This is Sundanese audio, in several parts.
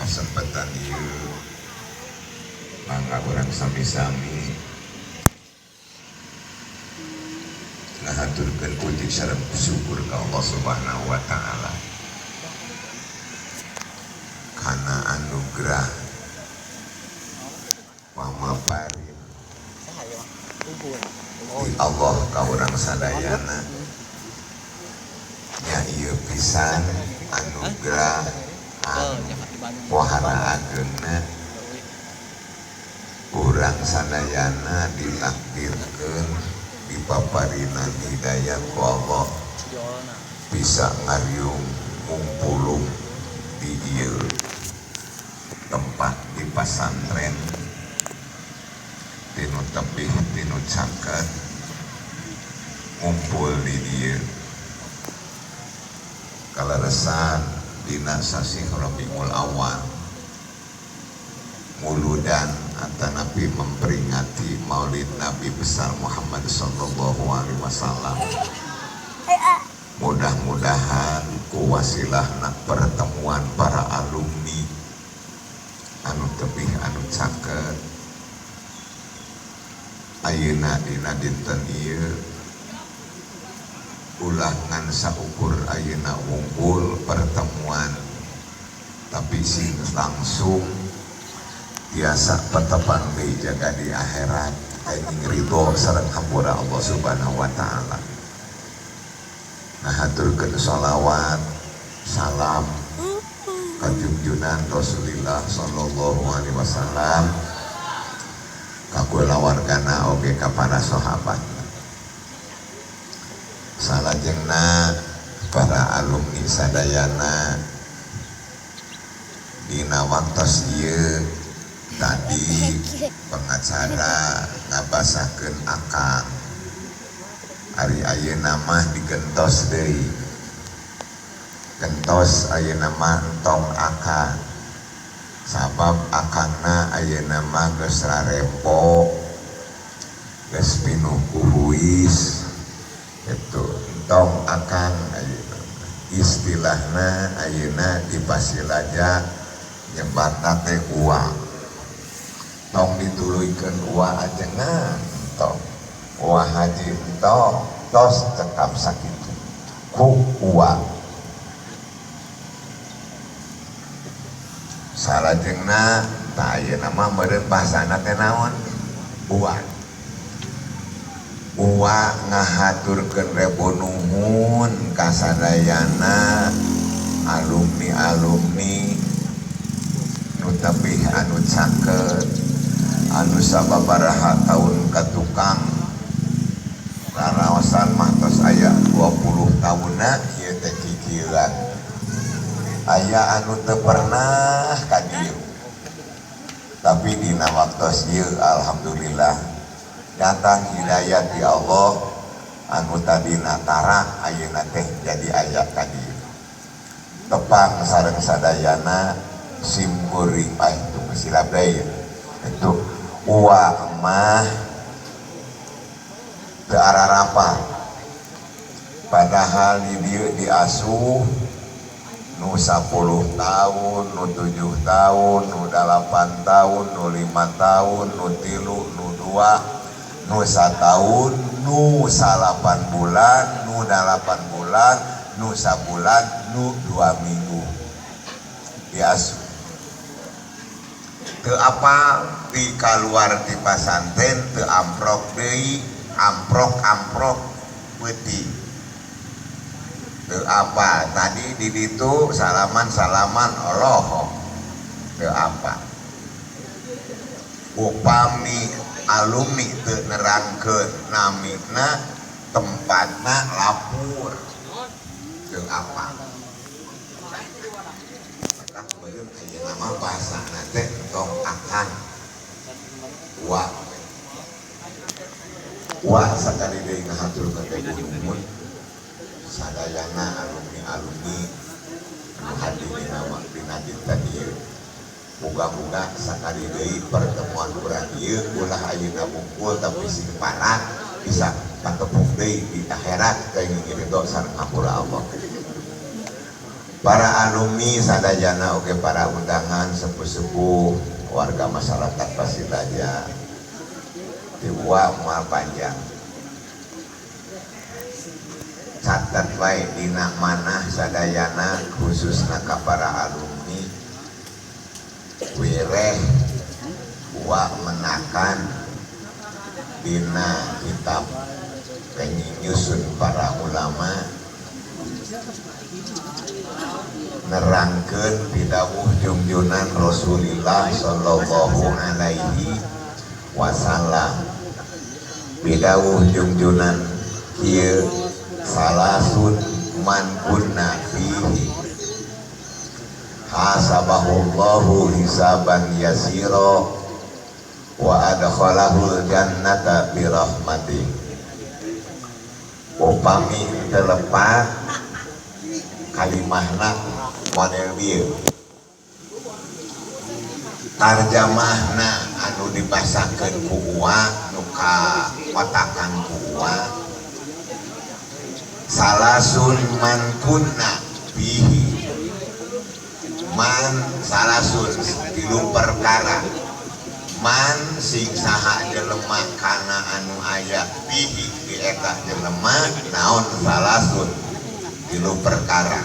Kesempatan ieu mangga urang sami-sami ngahaturkeun puji sareng syukur ka Allah Subhanahu wa taala kana anugerah pamaparin di Allah ka urang sadayana nya ieu pisan anugerah anu pohara ageungna urang sadayana ditakdirkeun dipaparinan hidayah ku Allah bisa ngariung ngumpulung di ieu tempat di pasantren tinu tebih tinu caket ngumpul di dieu kaleresan dina sasih Rabiul Awal muludan atanapi memperingati Maulid Nabi besar Muhammad sallallahu alaihi wasallam. Mudah-mudahan ku wasilahna pertemuan para alumni anu tebih anu caket ayeuna dina dinten ieu ulah ngan saukur ayeuna wungkul pertemuan tapi sing langsung biasa petepang deui jaga di akhirat kenging ridho sareng hampura Allah Subhanahu wa taala. Ngahaturkeun sholawat salam ka junjunan Rasulillah sallallahu alaihi wasallam ka kulawargana oge ka para sahabat. Salajengna para alumni sadayana dina waktos ieu tadi pengacara ngabasakeun akang ari ayeuna mah digentos deui gentos ayeuna mah entong akang sabab akangna ayeuna mah geus rarempo geus pinuh ku huis itu entong akang ayeuna istilahna ayeuna di Pasilaja nyebatna teh uang tong dituluykeun uang ajengan tong uang haji entong tos cekap sakitu ku uang salajengna tah ayeuna mah meureun bahasana teh naon uang uang ngahaturkeun rebo nuhun ka sadayana alumni-alumni nu tebih anu caket anu sababaraha taun ka tukang raraosan mah tos aya 20 taunna ieu teh kikieuan aya anu teu pernah ka dieu tapi dina waktos ieu alhamdulillah datang hidayah ti Allah anu tadina tara ayeuna teh jadi aya ka dieu tepang sareng sadayana sim kuring itu silap deui itu uwa mah teu ararapa padahal di dieu diasuh nu 10 tahun, nu 7 tahun, nu 8 tahun, nu 5 tahun, nu 3, nu 2, nu 1 tahun, nu 8 bulan, nu 8 bulan, nu 1 bulan, nu 2 minggu diasuh teu apa di kaluar di pasantren teu amprok deui amprok-amprok peuting teu apa tadi di ditu salaman-salaman olohok teu apa upami alumni teu nerangkeun namina tempatna lapur teu apa tah meureun ayeuna mah bahasana teh tong akan wa wa sakali deui ngahaturkeun teh nuhun sadayana alumni-alumni anu hadir dina dinten ieu muga-muga sakali deui pertemuan urang ieu ulah ayeuna wungkul tapi sing parah bisa katepung deui di akhirat kenging ridho sareng hampura Allah. Para alumni sadayana oge para undangan, sepuh-sepuh, warga masyarakat Pasiraja, ti uwa moal panjang. Catat wae dina manah sadayana, khususna ka para alumni, wireh uwa menakan dina kitab penyusun para ulama nerangkeun pidawuh junjunan Rasulillah sallallahu alaihi wasallam. Pidawuh junjunan kieu, salasun man kunna fihi hasabahullahu hisaban yasira wa adkhalahul jannata bi rahmatih. Upami teu lepat kalimahna model bieu, tarjamahna anu dibasakeun ku uwa, nu kakotakan ku uwa, salasun man kunna bihi, man salasun tilu perkara, man sing saha jelema kana anu aya bihi di eta jelema naon salasun tilu perkara.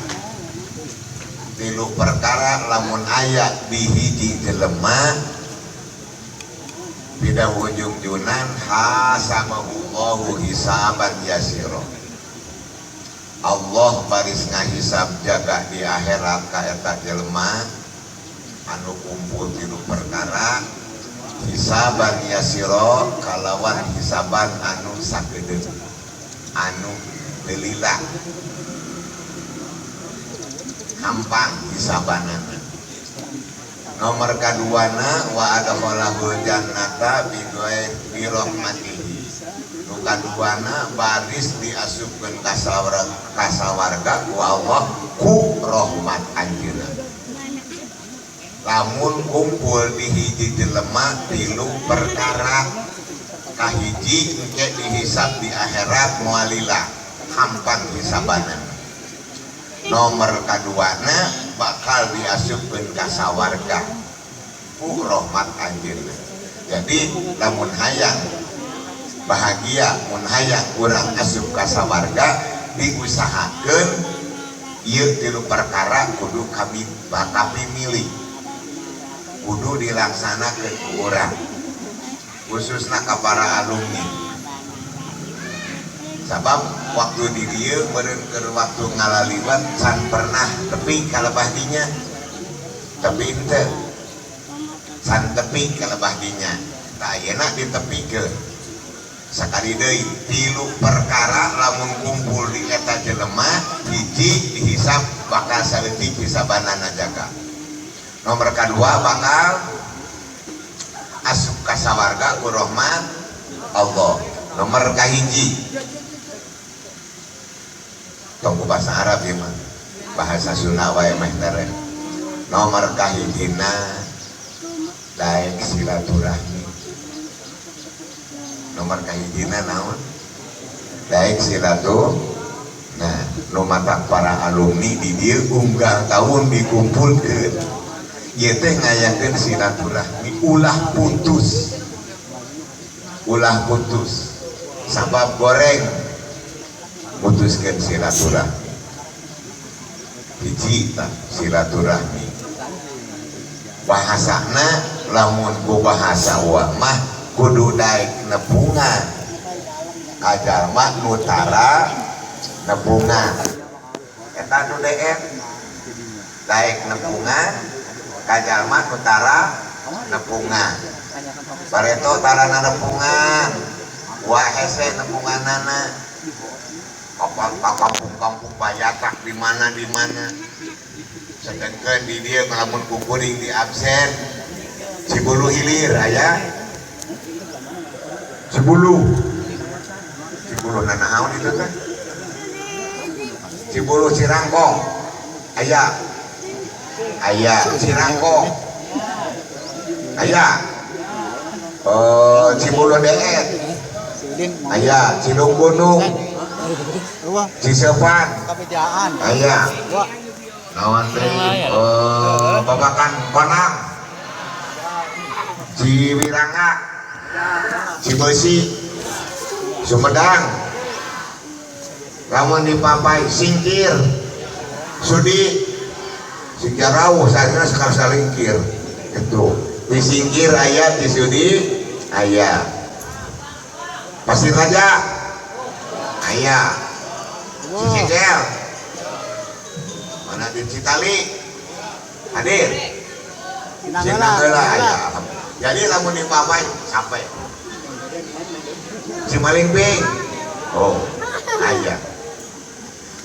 Tilu perkara lamun aya di hiji jelema pidawuh junjunan hasabahullahu hisaban yasira, Allah baris ngahisab jaga di akhirat ka eta jelema anu kumpul tilu perkara hisaban yasira kalawan hisaban anu sakedeung anu lilila hampang hisabanana. Nomor kaduana wa adkhalahul jannata bi rahmatihi. Nu kaduana baris diasupkeun ka sawarga ku Allah ku rahmat anjeunna. Lamun kumpul di hiji jelema tilu perkara, kahiji engke dihisab di akhirat moal lila hampang hisabanana. Nomor kaduana bakal diasupkeun ka sawarga ku rahmat anjeunna. Jadi lamun hayang bahagia, mun hayang urang asup ka sawarga, diusahakeun ieu tilu perkara kudu kami bakal milih, kudu dilaksanakeun ku urang, khususna ka para alumni. Sabab waktu di dieu meureun keur waktu ngalaliwat can pernah tepi ka lebah dinya, tapi henteu can tepi ka lebah dinya. Tah ayeuna ditepikeun sakali deui tilu perkara lamun kumpul di eta jelema, hiji dihisab bakal saeutik hisabanana jaga. Nomor kadua bakal asup ka sawarga ku rahmat Allah. Nomor kahiji tong ku bahasa Arab ieu mah, bahasa Sunda wae meh tereh. Nomor kahijina daek silaturahmi. Nomor kahijina naon? Daek silaturahmi. Nah, nu matak para alumni di dieu unggal tahun dikumpulkeun. Ieu teh ngayakeun silaturahmi ulah putus. Ulah putus. Sabab goreng putuskeun silaturahmi. Hiji tah silaturahmi. Bahasana lamun ku bahasa uwa mah kudu daek nepungan ka jalma nu tara nepungan. Eta nu DN daek nepungan ka jalma nu tara nepungan. Bareto tara nepungan, wah hese nepunganana. Kampung-kampung Bayatak di mana di mana. Sedangkan di dia lamun kukuring di absen Cibulu Hilir aya Cibulu. Cibulu nanaon itu teh? Cibulu Cirangkong aya. Aya Cirangkong. Aya. Cibulu Deet. Aya Cilung Gunung. Cisepan. Aya. Naon deui? Oh, Babakan Konang, Ciwirangga, Cibeusi, Sumedang. Lamun dipapai Singkir, Sudi, Singjarau, saya sekarang salingkir itu di Singkir aya, di Sudi aya, Pasir Raja aya, Cicegel mana, di Citali hadir, Sinanggeula aya. Jadi lamun dipapai sampai Cimalingping, oh aya.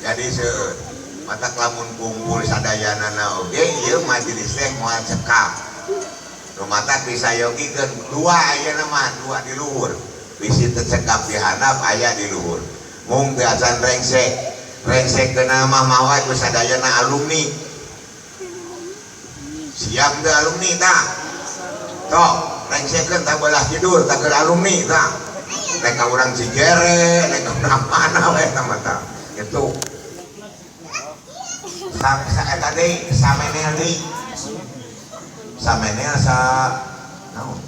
Jadi seueur matak lamun kumpul sadayanana oge ieu majelis teh moal cekap. Nu matak disayogikeun dua ayeuna mah, dua di luhur, bisi teu cekap di handap aya di luhur. Mung teu acan rengsek rengsek mah mawa ku sadayana alumni. Siap teu alumni tah? Tok rengsekeun tah belah tidur tah keur alumni tah, rek ka urang Cigere, rek ka urang mana we eta mah tah. Itu sa sa eta deui, samenel deui, samenel sa naon?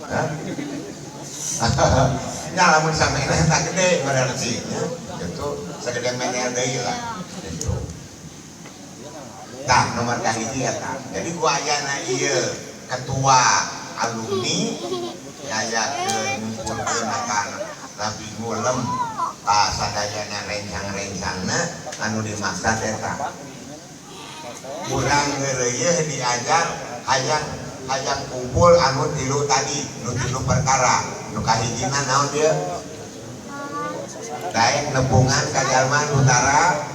Hah? Nya lamun samenel tak gede berarti nya itu sagede menel deui lah gitu. Tah, nomor kahiji eta. Jadi ku ayana ieu ketua alumni ngayakeun ngumpulkeun akan lebih ngulem ka sadayana rencang-rencangna anu dimaksud eta. Kurang heureuyeun diajar hayang hayang kumpul anu tilu tadi, nu tilu perkara. Nu kahijina naon dia? Daek nepungan ka jalma nu tara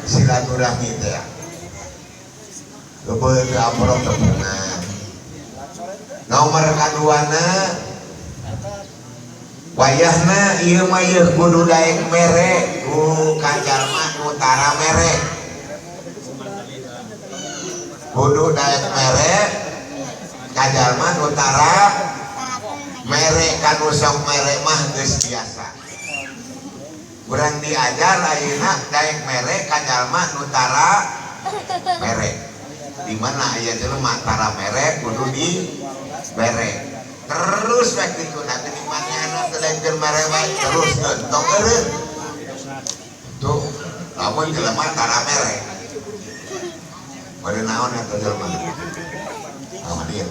silaturahmi teh. Leubeut teu amprok nepungan. Nomor kaduana, wayahna ieu mah ieu kudu daek mere ku ka jalma nu tara mere. Kudu daek mere ka jalma nu tara mere, ka nu sok mere mah geus biasa. Urang diajar ayeuna daek mere ka jalma nu tara mere. Di mana aya jelema tara mere kudu di bere. Terus we kitu da geuning manehna teu daek mere wae terus tong eureun. Tuh, lamun jelema tara mere. Bade naon eta jelema? Ah, medit.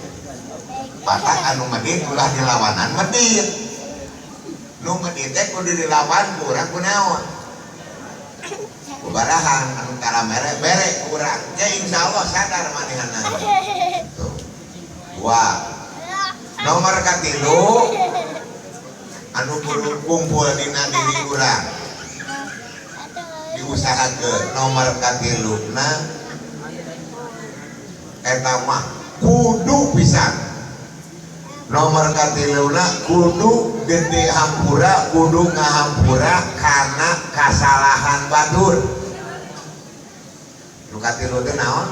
Batak anu medit ulah dilawanan medit. Nu medit teh kudu dilawan ku urang ku naon? Ku barahan anu tara mere bere ku urang. Ya insyaallah sadar manehna. Tuh. Dua. Nomor katilu anu kudu kumpul dina diri urang. Diusahakeun nomor katiluna eta mah kudu pisan. Nomor katiluna kudu gede hampura, kudu ngahampura karena kasalahan batur. Nu katilu teh naon?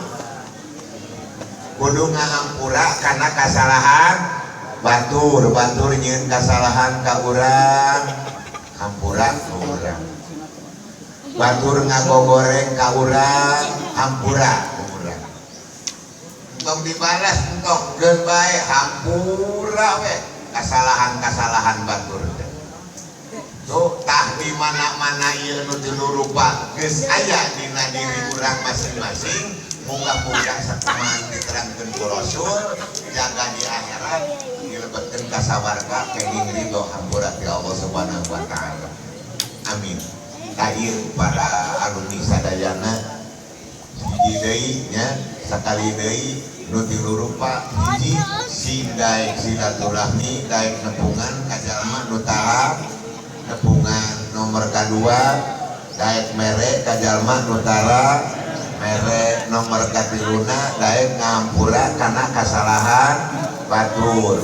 Kudu ngahampura karena kasalahan batur. Batur nyieun kasalahan ka urang, hampura ka urang. Batur ngagogoreng ka urang, hampura ka urang. Entong dibalas, entong geun bae hampura we kasalahan-kasalahan batur teh. Tuh tah di mana-mana ieu nu tilu rupa geus aya dina diri urang masing-masing. Muga-muga sakumaha diterangkeun ku Rasul jaga di akhirat dilebetkeun ka sawarga kenging ridho hampura ti Allah Subhanahu wa taala. Amin. Tah ieu para alumni sadayana, hiji deui nya, sakali deui nu tilu rupa: hiji, sing daek silaturahmi, daek nepungan ka jalma nu tara nepungan; nomor kadua, daek mere ka jalma nu tara mere; nomor katiluna, daek ngahampura kana kasalahan batur.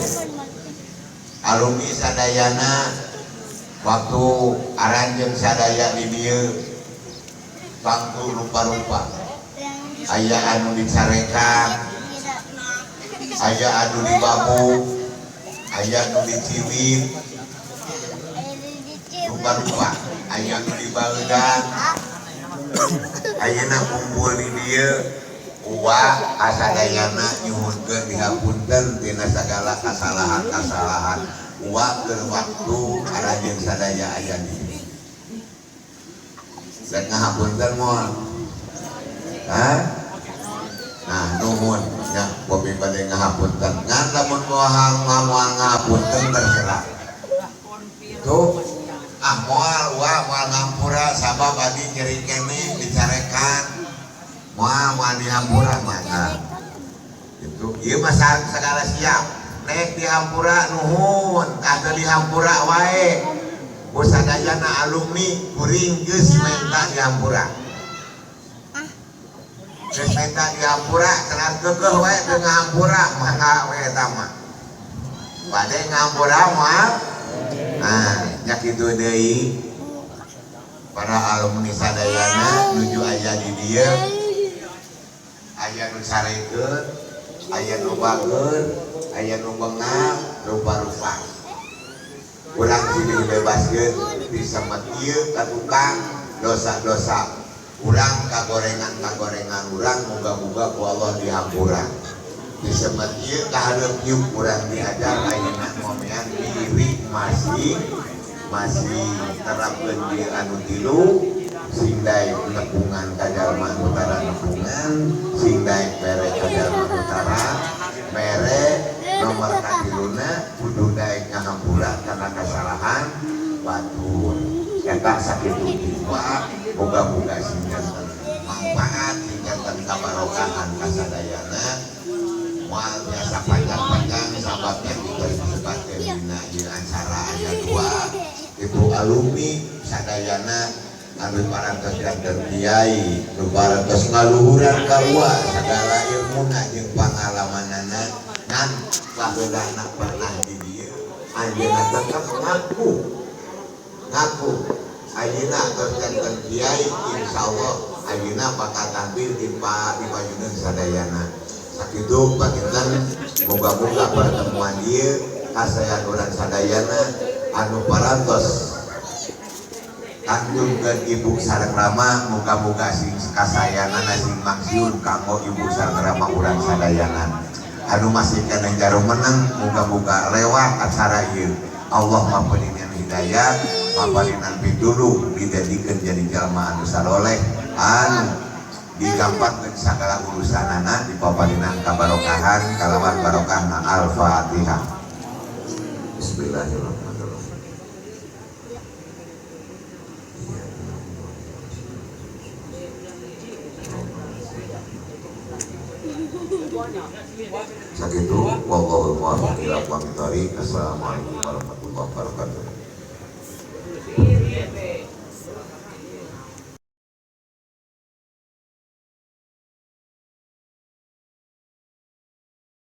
Alumni sadayana, waktu aranjeun sadaya di dieu bangku rupa-rupa, aya anu dicarekan, aya anu dibabuk, aya anu diciwit, rupa-rupa, aya anu dibaeudan. Ayeuna kumpul di dieu uwa asadayana nyuhunkeun dihapunten tina sagala kasalahan-kasalahan uwa keur waktu aranjeun sadaya aya di dieu. Rek ngahapunten moal? Hah? Nah nuhun nya bobi bade ngahapunten. Ngan lamun moal moal ngahapunten terserah. Tuh ah moal uwa moal ngampura sabab adi nyeri keneh dicarekan. Moal moal dihampura mangga. Gitu. Ieu mah sagala siap. Nek dihampura nuhun, ateu dihampura wae. Ku sadayana alumni kuring geus menta dihampura. Geus menta dihampura cenah keukeuh wae teu ngahampura mangga we eta mah. Bade ngahampura moal. Nah, nya kitu deui para alumni sadayana nuju aya di dieu. Aya nu sarekeun, aya nu bageun, aya nu bengal, rupa-rupa. Urang sini dibebaskeun di samet ieu ka tukang dosa-dosa. Urang kagorengan-kagorengan urang moga-moga ku Allah dihampura. Di samet ieu ka hareup yuk urang diajar ayeuna ngomean diri masing-masing terapkeun ieu anu tilu. Sing daek nepungan ka jalma nu tara nepungan, sing daek mere ka jalma nu tara mere, nomor katiluna kudu daek ngahampura kana kasalahan batur. Eta sakitu tiwa, moga-moga sing janten manfaat, sing janten kabarokahan kasadayana. Moal biasa panjang-panjang sababnya kita disebatkeun dina ieu acara aya dua ibu alumni sadayana anu parantos janten kiai, nu parantos ngaluhuran ka uwa sagala ilmuna jeung pangalamanana ngan baheulana pernah di dieu anjeunna tetep ngaku. Ngaku ayeuna tos janten kiai insyaallah ayeuna bakal tampil di payuneun sadayana. Sakitu panginten moga-moga pertemuan ieu kasayan urang sadayana anu parantos kantungkeun ibu sareng rama muga-muga sing kasayanana sing maksiul kanggo ibu sareng rama urang sadayana. Anu masih keneh jarum meneng muga-muga lewat acara ieu Allah mapaninan hidayah mapaninan pitulung dijadikeun jadi jalma anu saloleh anu digampangkeun sagala urusanana dipaparinan kabarokahan kalawan barokahna. Al-Fatihah. Bismillahirrahmanirrahim. Sakitu wallahu muwaffiq ila aqwamit thoriq. Assalamualaikum warahmatullahi wabarakatuh.